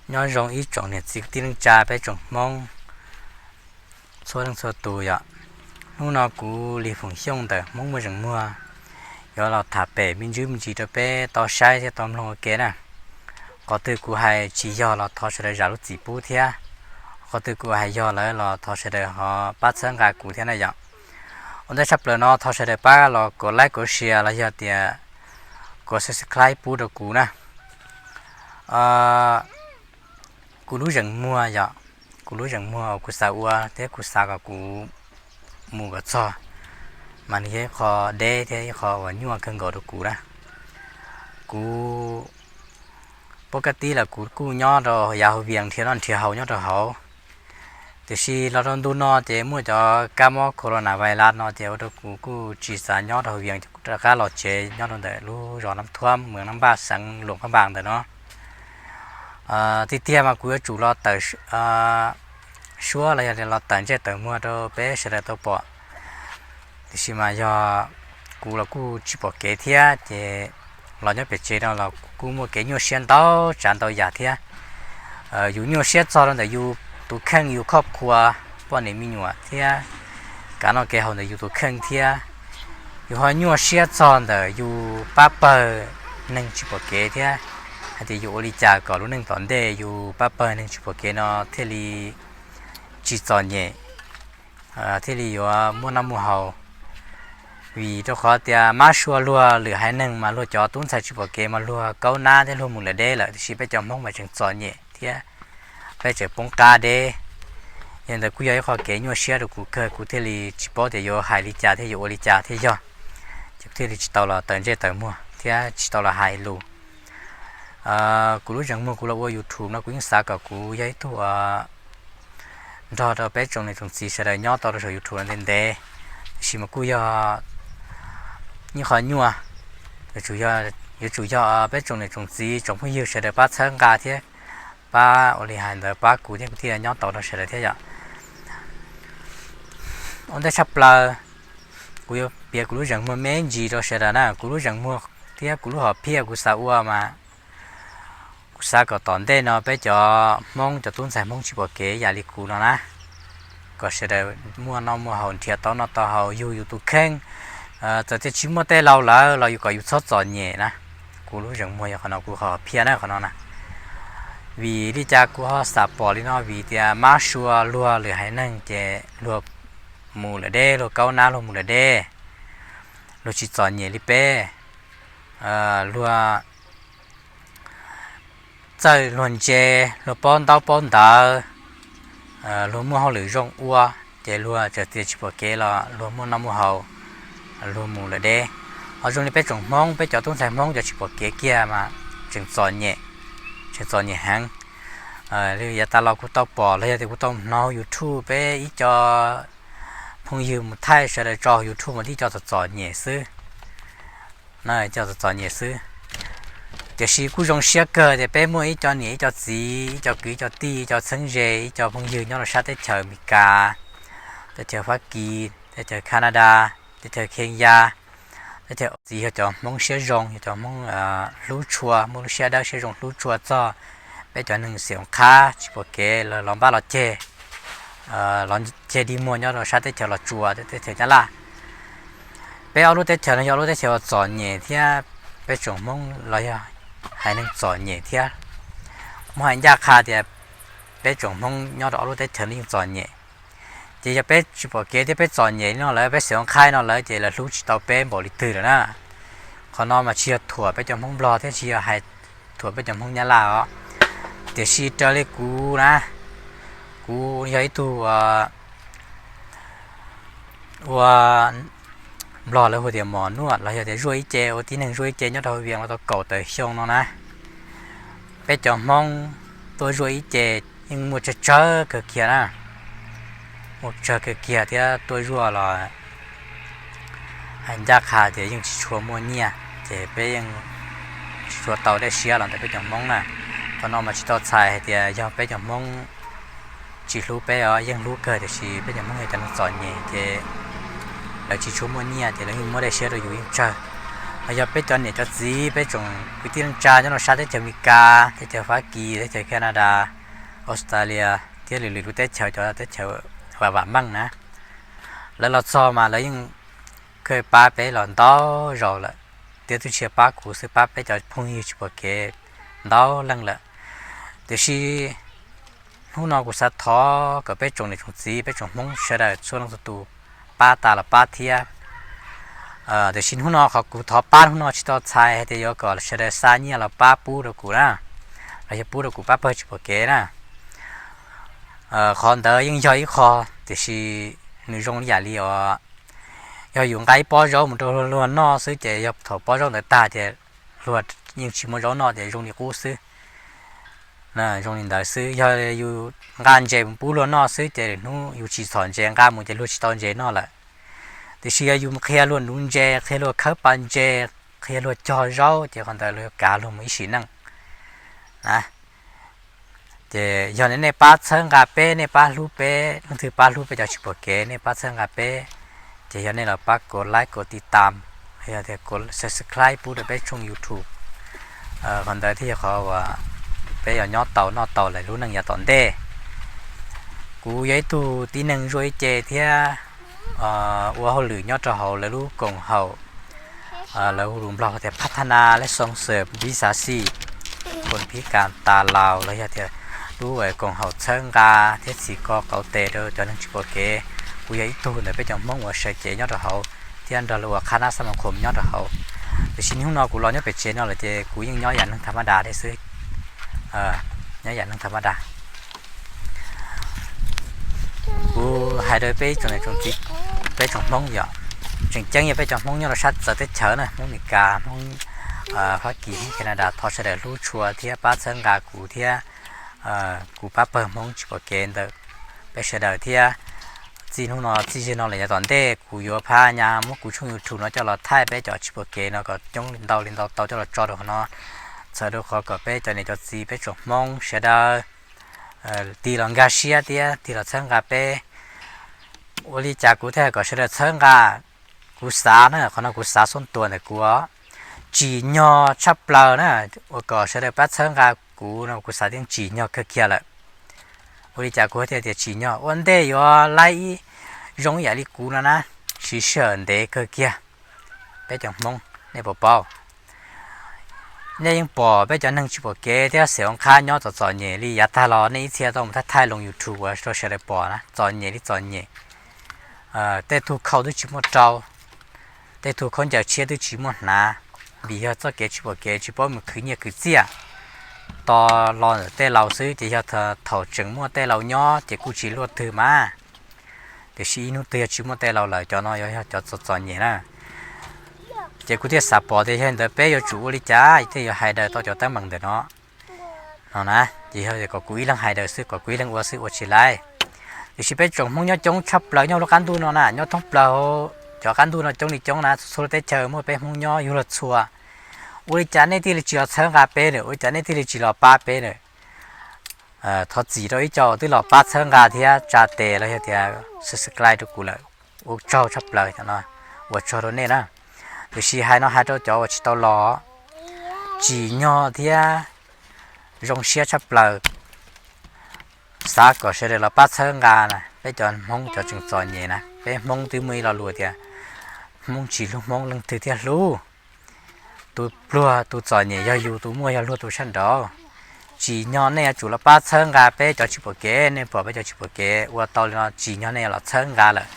Nyob zoo ib tsoom niam txiv kwv tij neej tsa peb tsoom Hmoob txhua leej txhua tus yom. Hnub no kuv Lis Foom Xyooj ntawm Hmoob Muaj Zeem Muag yuav los tham pem me ntsis me ntsis rau peb tau saib thiab tau mloog ua ke na. Qhov twg kuv hais tsis yog los thov sawv daws zam lub txim pub thiab, qhov twg kuv hais yog lawm los thov sawv daws ho pab txhawb nqa kuv thiab na yom. Ua ntej tshaj plaws no thov sawv daws pab los kov like kov share los yog tias kov subscribe pub rau kuv na. Kuv lub zeem muag yom, kuv lub zeem muag uas kuv xav ua thiab kuv xav kom kuv mus kom txog, mas nws yog ib qho deb thiab ib qho uas nyuaj kawg nkaus rau kuv na. Kuv pab kab tib los kuv kuj nyob rau yav hauv Vias nrhiav noj nrhiav haus nyob rau hauv, tiam sis los rau ntu no ces muaj cov kab mob corona virus no ces ua rau kuv kuj tsis xav nyob rau hauv Vias, kuv rov qab los tsev nyob rau ntawm lub zos Nab Thuab, moos Nab Npaj, xeev Luam Phaj Npas ntawm no. Tiag tiag mas kuv yuav tsum los tawm suab los yog los tawm ntsej tawm muag rau peb sawv daws tau pom, tiam sis mas yog kuv los kuj tsis pom kev thiab ces los nyob pem tsev no los kuj muaj kev nyuaj siab ntau tsav ntau yam thiab. Yus nyuaj siab txog rau ntawm yus tus kheej yus khoj khua, poj niam me nyuam thiab kev noj kev haus ntawm yus tus kheej thiab. Yus ho nyuaj siab txog ntawm yus pab pawg neeg tsis pom kev thiab, hais tias yus ua li cas kom lub neej tom ntej yus pab pawg neeg tsis pom kev no thiaj li tsis txom nyem, thiaj li yuav muaj noj muaj haus. Vim rau qhov tias mab sua luag lwm haiv neeg mas luag cov tub ntxhais tsis pom kev mas luag kaub nab thiab luag mus lawm deb lawm, tiam sis peb cov Hmoob mas tseem txom nyem thiab peb tseem poob qab deb. Yog ntawd kuj yog ib qho kev nyuaj siab rau kuv kawg, kuv thiaj li tsis paub tias yuav hais li cas thiab yuav ua li cas thiaj yog, ces kuv thiaj li tsis tau los tawm ntsej tawm muag thiab tsis tau los hais lus. Kuv lub zeem muag kuv los ua YouTube no kuv yeej xav kom kuv yog ib tug nrog rau peb tsoom niam tsoom txiv sawv daws nyob tau rau saum YouTube no ntev ntev, tiam sis mas kuj yog ib qho nyuaj, yuav tsum yog peb tsoom niam tsoom txiv tsoom phooj ywg sawv daws pab txhawb nqa thiab pab ua li hais ntawd pab kuv thiab kuv thiaj nyob tau rau sawv daws thiab yom. Ua ntej tshaj plaws kuv yuav piav kuv lub zeem muag me ntsis rau sawv daws na. Kuv lub zeem muag thiab kuv lub hom phiaj kuv xav ua mas kuv xav kom tom ntej no peb cov Hmoob cov tub ntxhais Hmoob tsis pom kev yam li kuv no na, kom sawv daws muaj noj muaj haus, nrhiav tau noj tau haus yug yus tus kheej. Txawm tias tsis muaj tej laus lawm los yus kom yus txhob txom nyem na. Kuv lub zeem muag yog qhov no, kuv hom phiaj na qhov no na. Vim li cas kuv ho xam pom li no? Vim tias mab sua luag lwm haiv neeg ces luag mus lawm deb, luag kaub nab luag mus lawm deb, luag tsis txom nyem li peb. Luag txawj luag ntse, luag paub ntaub paub ntawv, luag muaj hauj lwm zoo ua, ces luag txawm tias tsis pom kev los luag muaj noj muaj haus, luag mus lawm deb. Ho zoo li peb tsoom Hmoob, peb cov tub ntxhais Hmoob cov tsis pom kev kiag mas tseem txom nyem, tseem txom nyem heev. Yav tas los kuv tau pom los yog tias kuv tau hnov YouTube peb ib co phooj ywg mus thaij sawv daws tso YouTube mas tib co txom txom nyem xwb, txom txom nyem xwb. Tiam sis kuj zoo siab kawg tias peb muaj ib co niam ib co txiv, ib co kwv ib co tij, ib co txheeb ze, ib co phooj ywg nyob rau sab teb chaws Amelikas, teb chaws Fab Kis, teb chaws Canada, teb chaws Kenya, teb chaws Aus Txiv yog cov Hmoob siab zoo, yog cov Hmoob hlub tshua, muaj lub siab dawb siab zoo hlub tshua txog peb cov neeg xiam qhab tsis pom kev los npab los ceg, los ceg dig muag nyob rau sab teb chaws Los Tsuas, teb chaws Nyab Laj. Peb ob lub teb chaws no yog ob lub teb chaws uas txom nyem thiab peb tsoom Hmoob los yog haiv neeg txom nyem thiab. Muab hais ncaj qha tias peb tsoom Hmoob nyob rau ob lub teb chaws no yeej txom nyem. Ces yog peb tsis pom kev thiab peb txom nyem li no lawm, peb xiam qhab no lawm ces lawv hlub tsis tau peb npaum li twg lawm na. Qhov no mas tsis yog thuam peb cov Hmoob Nplog thiab tsis yog hais thuam peb cov Hmoob Nyab Laj os. Tiam sis raws li kuv na, kuv yog ib tug ua Nplog lawv hu tias mos nuaj los yog tias zuaj ib ce, ua tib neeg zuaj ib ce nyob rau Vias los tau kaum tawm xyoo no na. Peb cov Hmoob tuaj zuaj ib ce yeej muaj tsawg tsawg kawg kiag na, muaj tsawg kawg kiag thiab tuaj zuaj los hais ncaj qha tias yeej tsis tshua muaj nyiaj, ces peb yeej tsis tshua tau dej siab los ntawm peb cov Hmoob na. Qhov no mas tsis tau txhais hais tias yog peb cov Hmoob tsis hlub peb os, yeej hlub kawg, tiam sis peb cov Hmoob yog cov neeg txom nyem ces lawv tsis tshua muaj nyiaj ces lawv yeej muab dej siab rau yus yeej tsawg. Los yog peb cov niam cov txiv, peb tsoom kwv tij neej tsa nyob rau sab teb chaws Amelikas, teb chaws Fab Kis, teb chaws Canada, Australia, thiab lwm lwm lub teb chaws, cov teb chaws vam vam meej na, lawv los txog mas lawv yeej kheev pab peb los ntau zaus lawm, thiab twb tsis yog pab kuv xwb, pab peb cov phooj ywg tsis pom kev ntau leej lawm. Tiam sis hnub no kuv xav thov kom peb tsoom niam tsoom txiv, peb tsoom Hmoob sawv daws txhua leej txhua tus pab tas los pab thiab. Tiam sis hnub no qhov kuv thov pab hnub no tsis tau txhais hais tias yuav kom sawv daws xa nyiaj los pab pub rau kuv na, los yog pub rau kuv pab pawg tsis pom kev na. Qhov ntawd yeej yog ib qho, tiam sis nws zoo li yam li os, yog yus nqa ib pob zaub mus rau luag noj xwb ces yog thaum pob zaub ntawd tag ces luag yeej tsis muaj zaub noj ces zoo li qub xwb. Zoo li ntawd xwb, yog yus nqa ntses mus pub luag noj xwb ces hnub yus tsis txhom ntses nqa mus ces luag tsis tau ntses noj lawm. Tiam sis yog yus qhia luag nuv ntses, qhia luag khawb pas ntses, qhia luag cog zaub ces qhov ntawd luag yuav kav luag mus ib sim neej na. Ces yog nej pab txhawb nqa peb, nej pab hlub peb, leej twg pab hlub peb cov tsis pom kev, nej pab txhawb nqa peb, ces yog nej los pab kom like, kom tiv tam, yog tias kom subscribe pub rau peb tshooj YouTube. Qhov ntawd thiaj yog qhov uas peb yuav nyob tau noj tau lawm lub neej yav tom ntej. Kuv yog ib tug tib neeg zuaj ib ce thiab ua hauj lwm nyob rau hauv lawv lub koom haum, lawv hu lus Nplog tias พัฒนาและส่งเสริมวิชาชีพคนพิการตาลาว los yog tias lub koom haum txhawb nqa thiab txhim kho qauv tes rau cov neeg tsis pom kev. Kuv yog ib tug ntawm peb cov Hmoob uas sawv cev nyob rau hauv thiab nrog lawv ua qhab nab xab ma khom nyob rau hauv. Tiam sis hnub no kuv los nyob pem tsev no lawm ces kuv yeej nyob yam neeg tham ma das thiab xwb, nyob yam neeg tham ma das. Kuv hais rau peb tsoom niam tsoom txiv, peb tsoom Hmoob yom, tseem ceeb yog peb cov Hmoob nyob rau sab txawv teb chaws na, Hmoob Meskas, Hmoob Fab Kis, Hmoob Canada, thov sawv daws hlub tshua thiab pab txhawb nqa kuv thiab kuv pab pawg Hmoob tsis pom kev ntawm peb sawv daws thiab. Txij hnub no txij zaum no lawm yav tom ntej kuv yuav phab nyas muab kuv tshooj YouTube no coj los thaij peb cov tsis pom kev no kom coob li ntau li ntau tau coj los tso rau qhov no, txhawm rau qhov kom peb cov niam cov txiv peb tsoom Hmoob sawv daws tig los nkag siab thiab tig los txhawb nqa peb. Ua li cas kuv thiaj kom sawv daws txhawb nqa? Kuv xav na, qhov no kuv xav xub ntuas ntawm kuv os, tsim nyog tshaj plaws na, uas kom sawv daws pab txhawb nqa kuv no kuv xav tias tsim nyog kawg kiag lawm. Ua li cas kuv thiaj tias tsim nyog? Ua ntej yuav laib ib zoo ib yam li kuv no na, siv sij hawm ntev kawg kiag. Peb cov Hmoob nej puas paub? Nej yeej pom peb cov neeg tsis pom kev thiab xeem ua qhab nyob txom txom nyem li yav tag los nej ib txhia tau mus thaij thaij loo YouTube uas rau sawv daws pom na, txom nyem li txom nyem. Tej tug khau twb tsis muaj rau, tej tug khaub ncaws tshiab twb tsis muaj hnav, vim yog txoj kev tsis pom kev tsis paub mus khwv nyiaj khwv txiaj. Tos los ntawm tej laus xwb ces yog thaum tseem muaj tej laus nyob ces kuj tsis luaj twg mas. Tiam sis ib hnub twg yog tsis muaj tej laus lawm cov no yuav yog cov txom txom nyem na. Ces kuv thiaj xav pom tias yog li ntawd peb yuav tsum ua li cas thiaj yuav hais daws tau cov teeb meem ntawm no no na. Ces yog kom kuv ib leeg hais daws xwb, kom kuv ib leeg ua xwb ua tsis laib. Tiam sis peb tsoom Hmoob nyob coob tshaj plaws nyob lub qab ntuj no na, nyob thoob plaws cov qab ntuj no coob li coob na, txhua txhua lub teb chaws muaj peb Hmoob nyob yuav luag txhua. Ua li cas nej thiaj li tsis los txhawb nqa peb na? Ua li cas nej thiaj li tsis los pab peb na? Thov txim rau ib co twb los pab txhawb nqa thiab tsa tes los yog tias subscribe rau kuv lawm, ua tsaug tshaj plaws no, ua tsaug rau nej na. Tiam sis hais no hais rau cov uas tsis tau los, tsim nyog thiab zoo siab tshaj plaws, xav kom sawv daws los pab txhawb nqa na, peb cov Hmoob cov tseem txom nyem na. Peb Hmoob twb muaj ib lo lus tias Hmoob tsis hlub Hmoob leej twg thiaj hlub. Tus pluag tus txom nyem yog yus, tus muaj yog luag tus sab nraud. Tsim nyog nej yuav tsum los pab txhawb nqa peb cov tsis pom kev, nej pom peb cov tsis pom kev ua tau li no tsim nyog nej yuav los txhawb nqa lawm.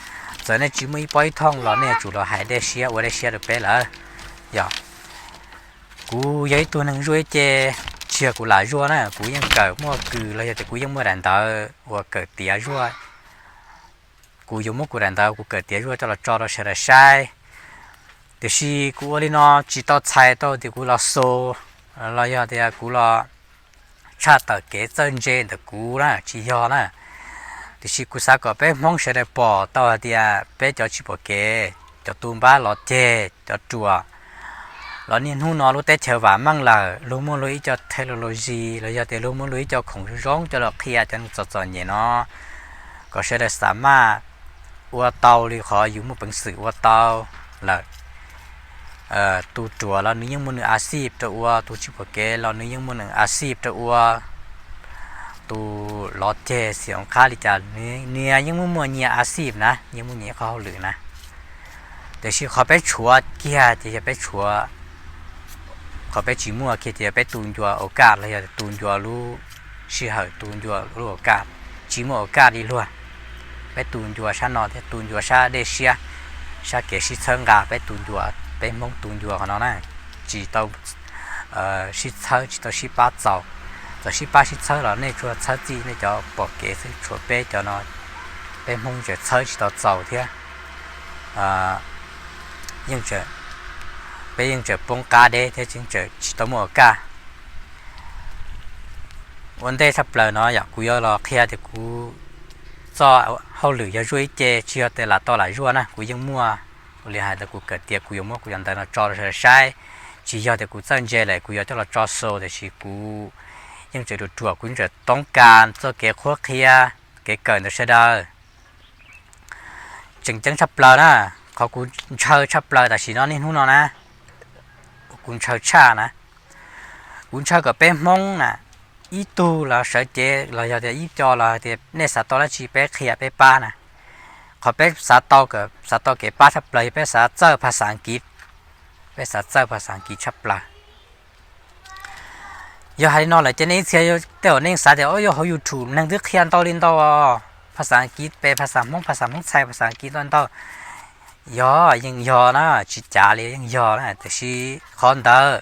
Txawm nej tsis muaj ib pob ib thooj los nej yuav tsum los hais dej siab ua dej siab rau peb lawm. Yog kuv yog ib tug neeg zuaj ib ce, tsis yog kuv lam zuaj na, kuv yeej kawm muaj kws los yog tias kuv yeej muaj daim ntawv uas kawm tiav zuaj. Kuv yuav muab kuv daim ntawv kuv kawm tiav zuaj coj los tso rau sawv daws saib. Tiam sis kuv ua li no tsis tau txhais tau tias kuv los xus los yog tias kuv los tshaj tawm kev txawj ntse ntawm kuv na, tsis yog na. Tiam sis kuv xav kom peb Hmoob sawv daws pom tau hais tias peb cov tsis pom kev, cov tu npab los ceg, cov ruam, los niaj hnub no lub teb chaws vam meej lawm, luag muaj luag ib co technology los yog tias luag muaj luag ib co khoom zoo zoo coj los qhia cov neeg txom txom nyem no, kom sawv daws xa maj ua tau li qhov yus muaj peev xwm ua tau lawm. Tus ruam los nws yeej muaj nws a xij rau ua, tus tsis pom kev los nws yeej muaj nws a xij rau ua, tus lov ceg xim qhab li cas nws yeej muaj muaj nyias a xij na, yeej muaj nyias qhov hauj lwm na. Tiam sis qhov peb tshuav kiag ces yog peb tshuav, qhov peb tsis muaj kiag ces yog peb tu ncua ua kaj los yog tu ncua lub sij hawm, tu ncua lub ua kaj, tsis muaj ua kaj li luag. Peb tu ncua sab no thiab tu ncua sab dej siab, sab kev sib txhawb nqa, peb tu ncua, peb Hmoob tu ncua qhov no na, tsis tau sib txhawb, tsis tau sib pab txaus. Txawm sib pab sib txhawb los nej tsuas txhawb txij nej cov pom kev xwb, tshuav peb cov no, peb Hmoob tseem txhawb tsis tau txaus thiab. Yeej, peb yeej tseem poob qab deb thiab, yeej tseem tsis tau muaj ua kaj. Ua ntej tshaj plaws no yog kuv yuav los qhia tias kuv txoj hauj lwm yog zuaj ib ce, tsis yog tias lam tau lam zuaj na, kuv yeej muaj, ua li hais tias kuv kawm tiav kuv yuav muab kuv cov ntawv no tso rau sawv daws saib. Tsis yog tias kuv txawj ntse lawm kuv yuav coj los tso xus, tiam sis kuv yeej tseem ruam ruam, kuv yeej tseem toob kas txoj kev qhuab qhia, kev kawm ntawm sawv daws. Tseem ceeb tshaj plaws na, qhov kuv ntshaw tshaj plaws tam sim no niaj hnub no na, kuv ntshaw tshaj na, kuv ntshaw kom peb Hmoob na, ib tug los sawv cev los yog tias ib co los tias nej xav tau dab tsi peb qhia peb pab na. Qhov peb xav tau, xav tau kev pab tshaj plaws yog peb xav txawj phas xas Askiv, peb xav txawj phas xas Askiv tshaj plaws. Yog hais li no lawm ces nej ib txhia tej zaum nej xav tias, o, yog hauv YouTube neeg twb qhia ntau li ntau, phas xas Askiv pem, phas xas Hmoob, phas xas Hmoob txhais, phas xas Askiv ntau ntau. Yog, yeej yog na, tsis cav li, yeej yog na, tiam sis qhov ntawd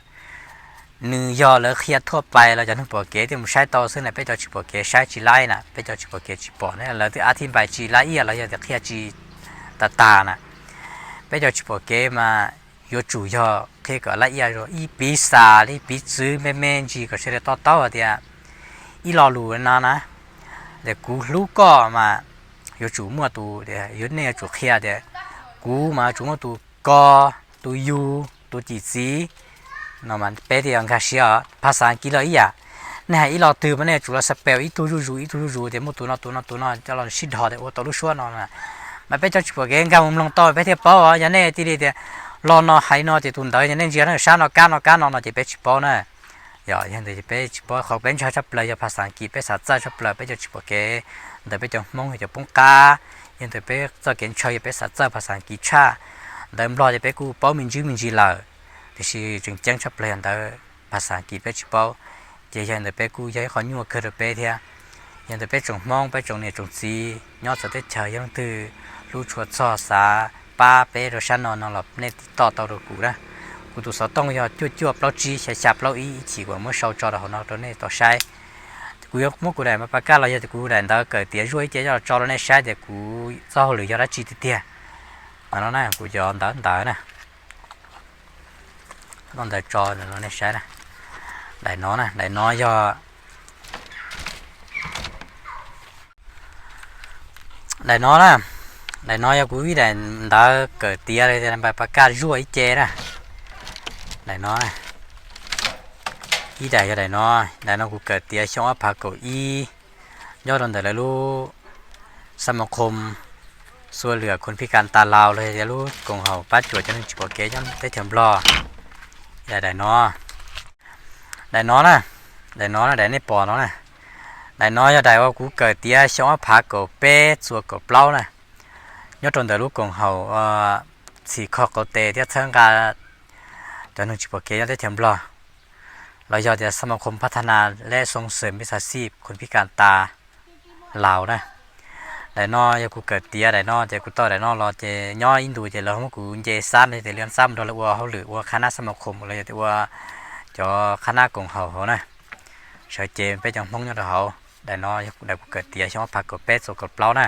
nws yog lawv qhia thuaj pais los cov neeg pom kev thiaj mus saib tau xwb na, peb cov tsis pom kev saib tsis laib na, peb cov tsis pom kev tsis pom ne, lawv twb a thib npais tsis laib iaj los yog tias qhia tsis tag tag na. Peb cov tsis pom kev mas yuav tsum yog qhia kom laib iaj, ib piv xas li piv txwv me me ntsis kom sawv daws to taub hais tias ib lo lus no na, tias kuv hlub koj mas yuav tsum muaj tus, yuav, nej yuav tsum qhia tias kuv mas yuav tsum muaj tus ko, tus yug, tus cim txiv no mas peb thiaj yog nkag siab os. Phas xas Askiv los ib yam, nej hais ib lo twg mas nej yuav tsum los spell ib tug zuj zus ib tug zuj zus tias muaj tus no tus no tus no coj los sib dhos tias ua tau lub suab no. Mas peb cov tsis pom kev nkag mus mloog tau peb thiaj paub os. Yog nej cia li tias lo no hais no ces tus ntawd yog nej ntsia sab no kab no kab no no ces peb tsis paub na. Yog, yog ntawd peb tsis paub. Qhov peb ntshaw tshaj plaws yog phas xas Askiv, peb xav txawj tshaj plaws, peb cov tsis pom kev ntawm peb cov Hmoob yog cov poob qab. Yog ntawd peb txoj kev ntshaw yog peb xav txawj phas xas Askiv tshaj. Ntawv Nplog ces peb kuj paub me ntsis me ntsis lawm, tiam sis tseem ceeb tshaj plaws yog ntawv phas xas Askiv peb tsis paub. Ces yog ntawd peb kuj yog ib qho nyuaj kawg rau peb thiab. Yog ntawd peb tsoom Hmoob, peb tsoom niam tsoom txiv nyob txawv teb chaws, yog leej twg hlub tshua txog xav pab peb rau sab no no los nej tiv toj tau rau kuv na. Kuv tus xov tooj yog cuaj cuaj plaub tsib xya xya plaub ib, ib chim kuv muab sau tso rau hauv no rau nej tau saib. Kuv yuav muab kuv daim npa pa kaj los yog tias kuv daim ntawv kawm tiav zuaj ib ce coj los tso rau nej saib tias kuv txoj hauj lwm yog dab tsi tiag tiag. No na, kuv cov ntawv ntawd na, ntawv tso rau nej saib na. Daim no na, daim no yog daim no na, daim no yog kuv ib daim ntawv kawm tiav los yog npa pa kaj zuaj ib ce na. Daim no, ib daim yog daim no, daim no kuv kawm tiav xyoo ob phav kaum ib, nyob rau ntawm lawv lub xab ma khom xua lwam khun phij kas tas laus los yog lub koom haum pab cuam cov neeg tsis pom kev nyob teb chaws Nplog. Daim no, daim no na, daim no na, daim nej pom no na, daim no yog daim uas kuv kawm tiav xyoo ob phav kaum peb txuas kaum plaub na, nyob rau ntawm lub koom haum txhim kho qauv tes thiab txhawb nqa cov neeg tsis pom kev nyob teb chaws Nplog, los yog tias xab ma khom phav thas nas lej xoo xwm pib xav xij khun phij kas tas laus na. Daim no yog kuv kawm tiav daim no ces kuv tau daim no los ces nyob ib ntus ces lawv muab kuv nce xab no ces li xab mus nrog lawv ua hauj lwm ua qhab nab xab ma khom los yog tias ua cov qhab nab koom haum hauv na. Sawv cev peb cov Hmoob nyob rau hauv. Daim no yog daim kuv kawm tiav xyoo ob phav kaum peb txuas kaum plaub na.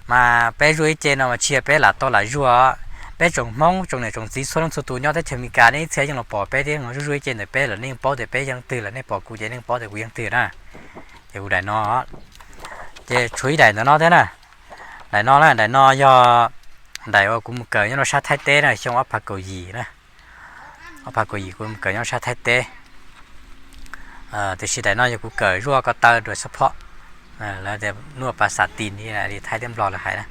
Mas peb zuaj ib ce no mas tsis yog peb lam tau lam zuaj. Peb tsoom Hmoob tsoom niam tsoom txiv txhua leej txhua tus nyob teb chaws Amelikas nej ib txhia yeej los pom peb thiab, zuaj ib ce ntawm peb lawm nej yeej paub tias peb yeej twg lawm, nej pom kuv ces nej yeej paub tias kuv yeej twg na. Ces kuv daim no, ces tshuav ib daim ntawm no thiab na. Daim no na, daim no yog daim uas kuv mus kawm nyob rau sab Thaib teb na, xyoo ob phav kaum yim na. Ob phav kaum yim kuv mus kawm nyob sab Thaib teb. Tiam sis daim no yog kuv kawm zuaj ko taw dua xab phom, lawv tias nuaj pas xas tis li Thaib thiab Nplog lawv hais na.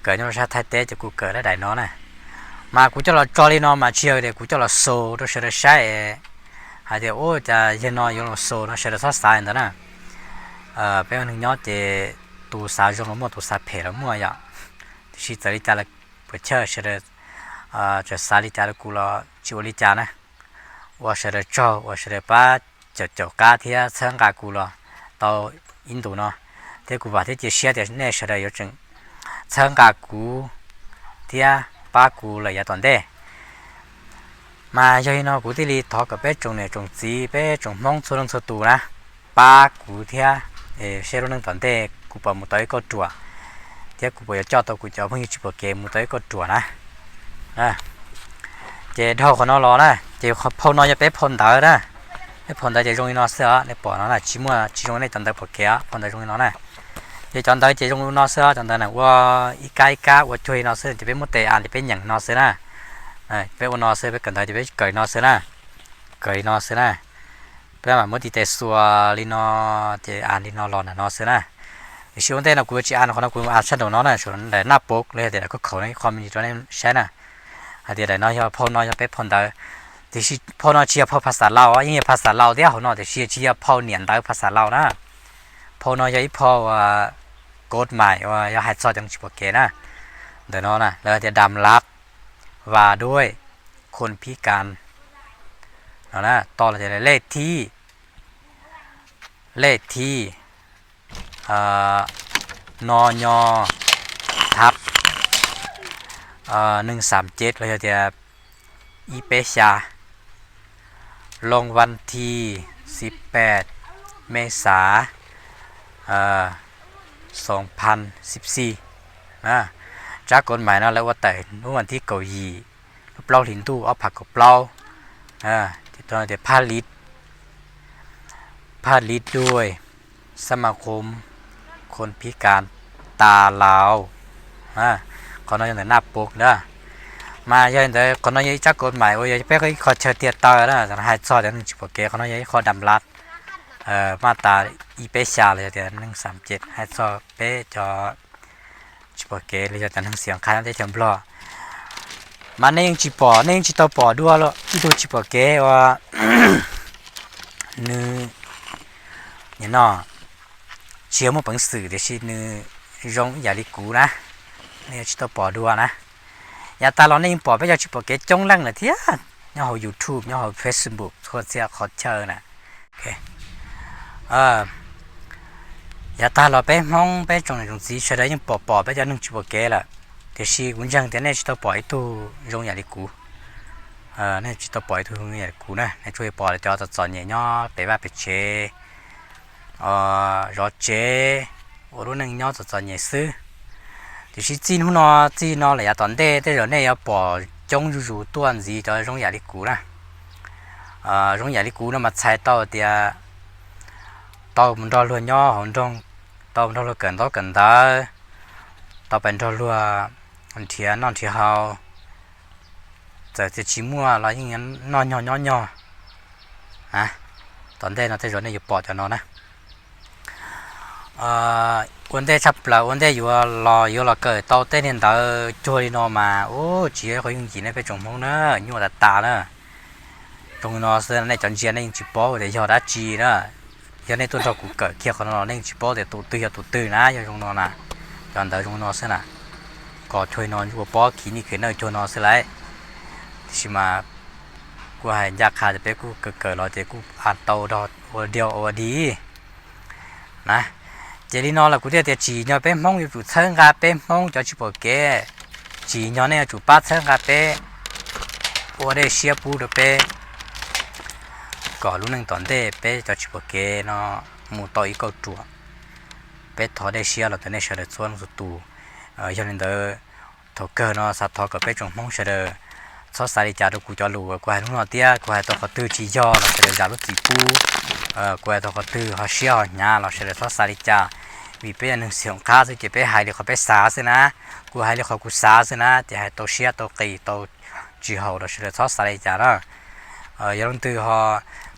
Kawm nyob rau sab Thaib teb ces kuv kawm daim no na. Mas kuv coj los tso li no mas tsis yog tias kuv coj los show rau sawv daws saib hais tias ua cas yawg no yuav los show no, sawv daws txhob xav li ntawd na. Peb ua neeg nyob ces tus xav zoo los muaj, tus xav phem los muaj yom. Tiam sis txawm li cas los puas chawj sawv daws txawm xav li cas rau kuv los tsis ua li cas na. Ua sawv daws tsaug, ua sawv daws pab caum caum qab thiab txhawb nqa kuv los tau ib ntus no, thiab kuv vam thiab cia siab tias nej sawv daws yuav tseem txhawb nqa kuv thiab pab kuv lawm yav tom ntej. Mas yog li no kuv thiaj li thov kom peb tsoom niam tsoom txiv, peb tsoom Hmoob txhua leej txhua tus na, pab kuv thiab, seb lub neej tom ntej kuv puas mus tau ib kauj ruam, thiab kuv puas yuav coj tau kuv cov phooj ywg tsis pom kev mus tau ib kauj ruam na. Ces dhau qhov no los na ces phau no yog peb phau ntawv na. Peb phau ntawv ces zoo li no xwb os, nej pom no na, tsis muaj tsis zoo nej cov ntawv pom kev os, phau ntawv zoo li no na. Ces cov ntawv ces zoo li no xwb os, cov ntawv na ua ib kab ib kab ua cuag li no xwb ces peb muab tes a li peb nyeem no xwb na. Peb ua no xwb, peb kawm ntawv ces peb kawm li no xwb na. Kawm li no xwb na. Peb mam muab tiv tes xuas li no ces a li no los ntawm no xwb na. Tiam sis ua ntej no kuv yuav tsis a qhov no, kuv a sab nraum no na, sab nraum naj pov los yog tias daim khaub khaum no ib qho me ntsis rau nej saib na. Hais tias daim no yog phau no yog peb phau ntawv, tiam sis phau no tsis yog phau phas xas Lauj, yeej yog phas xas Lauj thiab hauv no tiam sis tsis yog phau niam ntawv phas xas Lauj na. Phau no yog ib phau kod mais uas yog hais txog cov neeg tsis pom kev na. Ntawm no na lawv tias ดำรัส ว่าด้วยคนพิการ no na, to los tias เลขที่ เลขที่ no nyo thab หนึ่งสามเจ็ด los yog tias ib peb xya, ลงวันที่สิบแปดเมษา สองพันสิบสี่ na. Tsab kod mais no lawv ua tawm hnub vas thib kaum yim lub plaub hlis ntuj ob phav kaum plaub. Tias ผลิตด้วยสมาคมคนพิการตาลาว Qhov no yog ntawm naj pov na. Mas yog li ntawd qhov no yog ib tsab kod mais uas yog peb ib qho chaw tiag taw na, hais txog cov neeg tsis pom kev, qhov no yog ib qho ดำรัส maj tas ib peb xya los yog tias หนึ่งสามเจ็ด hais txog peb cov tsis pom kev los yog cov neeg xiam qha nyob teb chaws Nplog. Mas nej yeej tsis pom, nej yeej tsis tau pom dua ib tug tsis pom kev uas nws, no, tsis yog muaj peev xwm tiam sis nws zoo ib yam li kuv na, nej yeej tsis tau pom dua na. Yav tag los nej yeej pom peb cov tsis pom kev coob leej lawm thiab, nyob hauv YouTube, nyob hauv Facebook, txhua txhia qhov chaw na. Yav tag los peb Hmoob, peb tsoom niam tsoom txiv sawv daws yeej pom pom peb cov neeg tsis pom kev lawm, tiam sis kuv ntseeg tias nej tsis tau pom ib tug zoo yam li kuv. Nej tsis tau pom ib tug zoo yam li kuv na, nej tsuas pom cov txom txom nyem nyob pem vaj pem tsev, zov tsev, ua lub neej nyob txom txom nyem xwb. Tiam sis txij hnub no, txij no lawm yav tom ntej tej zaum nej yuav pom coob zuj zus tuaj ntxiv cov zoo yam li kuv na. Zoo yam li kuv no mas txhais tau tias tau mus nrog luag nyob hauv nroog, tau mus nrog luag kawm ntaub kawm ntawv, tau pais nrog luag nrhiav noj nrhiav haus, txawm tias tsis muaj los yeej noj nyog nyob nyog. Tom ntej no tej zaum nej yuav pom cov no na. Ua ntej tshaj plaws ua ntej yuav los, yuav los kawm tau tej niag ntawv cuag li no mas ub tsis yog qhov yooj yim nej peb tsoom Hmoob na, nyuaj tas tas na. Zoo li no xwb nej cov ntsia nej yeej tsis paub tias yog dab tsi na. Yog nej tuaj nrog kuv kawm kiag qhov no los nej yeej tsis paub tias tus twg yog tus twg na, yog zoo no na. Cov ntawv zoo no xwb na, kom cuag li no ua pob khiv nij khiv nawj cuag no xwb lauj. Tiam sis mas kuv hais ncaj qha tias peb kuj kawm kawm los ces kuj a tau ua diaug ua dig na. Ces li no los kuv thiaj tias tsim nyog peb Hmoob yuav tsum txhawb nqa peb Hmoob cov tsis pom kev, tsim nyog nej yuav tsum pab txhawb nqa peb, ua dej siab pub rau peb, kom lub neej tom ntej peb cov tsis pom kev no mus tau ib kauj ruam. Peb thov dej siab los ntawm nej sawv daws txhua leej txhua tus. Yog li ntawd, thaum kawg no xav thov kom peb tsoom Hmoob sawv daws txhob xav li cas rau kuv cov lus kuv hais hnub no thiab, kuv hais tau qhov twg tsis yog los sawv daws zam lub txim pub. Kuv hais tau qhov twg ho siab ho hnyav los sawv daws txhob xav li cas, vim peb yog neeg xim hoom qab xwb ces peb hais li qhov peb xav xwb na. Kuv hais li qhov kuv xav xwb na, ces hais tau siab tau qis tau tsis haum los sawv daws txhob xav li cas na. Yog leej twg ho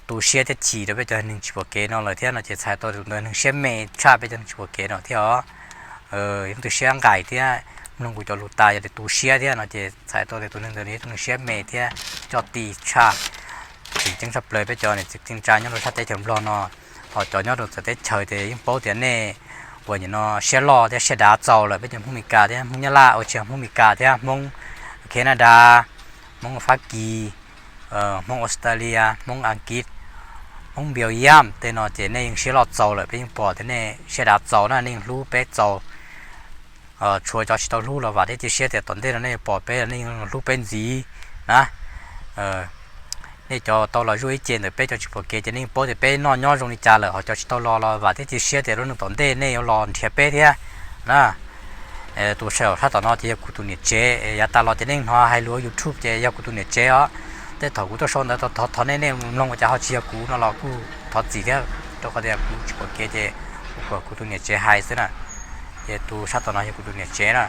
tu siab thiab chim rau peb cov neeg tsis pom kev no lawm thiab no ces txhais tau tus ntawd neeg siab me tshaj peb cov neeg tsis pom kev no thiab os. Yog leej twg siab nqaim thiab mloog kuv cov lus tas yog tias tu siab thiab no ces txhais tau tias tus neeg ntawd yog ib tug neeg siab me thiab coj ti tshaj. Tseem ceeb tshaj plaws peb cov niam txiv kwv tij neej tsa nyob rau sab teb chaws Nplog no, ho cov nyob rau txawv teb chaws ces yeej paub tias nej uas nim no siab loj thiab siab dav txaus lawm. Peb cov Hmoob Mes Kas thiab Hmoob Nyab Laj, ua tsis yog Hmoob Mes Kas thiab Hmoob Canada, Hmoob Fab Kis, Hmoob Australia, Hmoob Askiv, Hmoob Belgium tej no ces nej yeej siab loj txaus lawm. Peb yeej pom tias nej siab dav txaus na, nej yeej hlub peb txaus. Tshuav cov tsis tau hlub los vam thiab cia siab tias tom ntej no nej yuav pom peb los nej yeej hlub peb ntxiv na. Nej cov tau los zuaj ib ce ntawm peb cov tsis pom kev ces nej yeej paub tias peb noj nyob zoo li cas lawm, ho cov tsis tau los los vam thiab cia siab tias lub neej tom ntej nej yuav los nrhiav peb thiab na. Tus saib sab tom no ces yog kuv tus niam tsev, yav tas los ces nej hnov hais lus YouTube ces yog kuv tus niam tsev os. Tej thaum kuv tuaj sau ntawv thov thov nej, nej mloog ua cas ho tsis yog kuv no los kuj thov txim thiab, rau qhov tias kuv tsis pom kev ces kuv kom kuv tus niam tsev hais xwb na. Ces tus sab tom no yog kuv tus niam tsev na.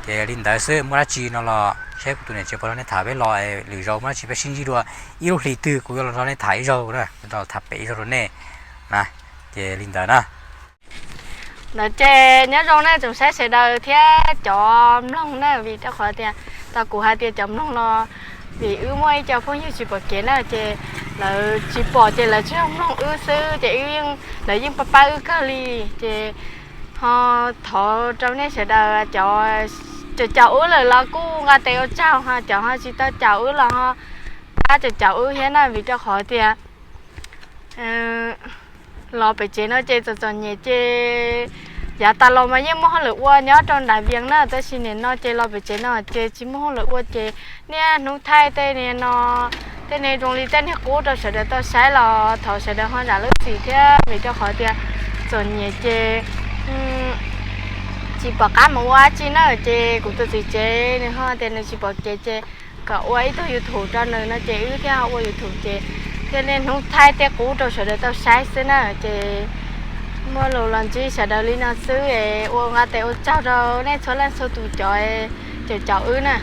Ces li ntawd xwb, muaj dab tsi no los saib kuv tus niam tsev puas nrog nej tham peb los, lwm zaus muaj dab tsi peb sib ntsib dua, ib lub hlis twg kuv yuav los nrog nej tham ib zaug na, los tham pem ib zaug rau nej na. Ces li ntawd na. Ntawd ces nyob zoo nej tsoom saib sawv daws thiab cov mloog na, vim rau qhov tias tau kuv hais tias cov mloog no, vim wb muaj ib co phooj ywg tsis pom kev na ces lawv tsis pom ces lawv tsuas yog mloog wb xwb ces wb, lawv yeej pab pab wb kawg li. Ces ho thov rau nej sawv daws cov caum wb lawm los kuj nqa tes ua tsaug, ho cov ho tsis tau caum wb los ho pab caum caum wb thiab na, vim rau qhov tias los pem tsev no ces txom txom nyem ces yav tas los mas yeej muaj hauj lwm ua nyob rau nram Vias na, tab sis nim no ces los pem tsev no ces tsis muaj hauj lwm ua ces niaj hnub thaij tej niag no, tej niag zoo li tej niag qub rau sawv daws tau saib los thov sawv daws ho zam lub txim thiab, vim rau qhov tias txom nyem ces tsis pom qab mus ua dab tsi na, ces kuv tus txiv tsev nws ho tias nws tsis pom kev ces kom ua ib tug YouTube rau nws no ces wb thiaj ho ua YouTube ces thiaj niaj hnub thaij tej qub rau sawv daws tau saib xwb na. Ces muaj lus los ntsib sawv daws li no xwb es ua nqa tes ua tsaug rau nej txhua leej txhua tus cov caum caum wb na.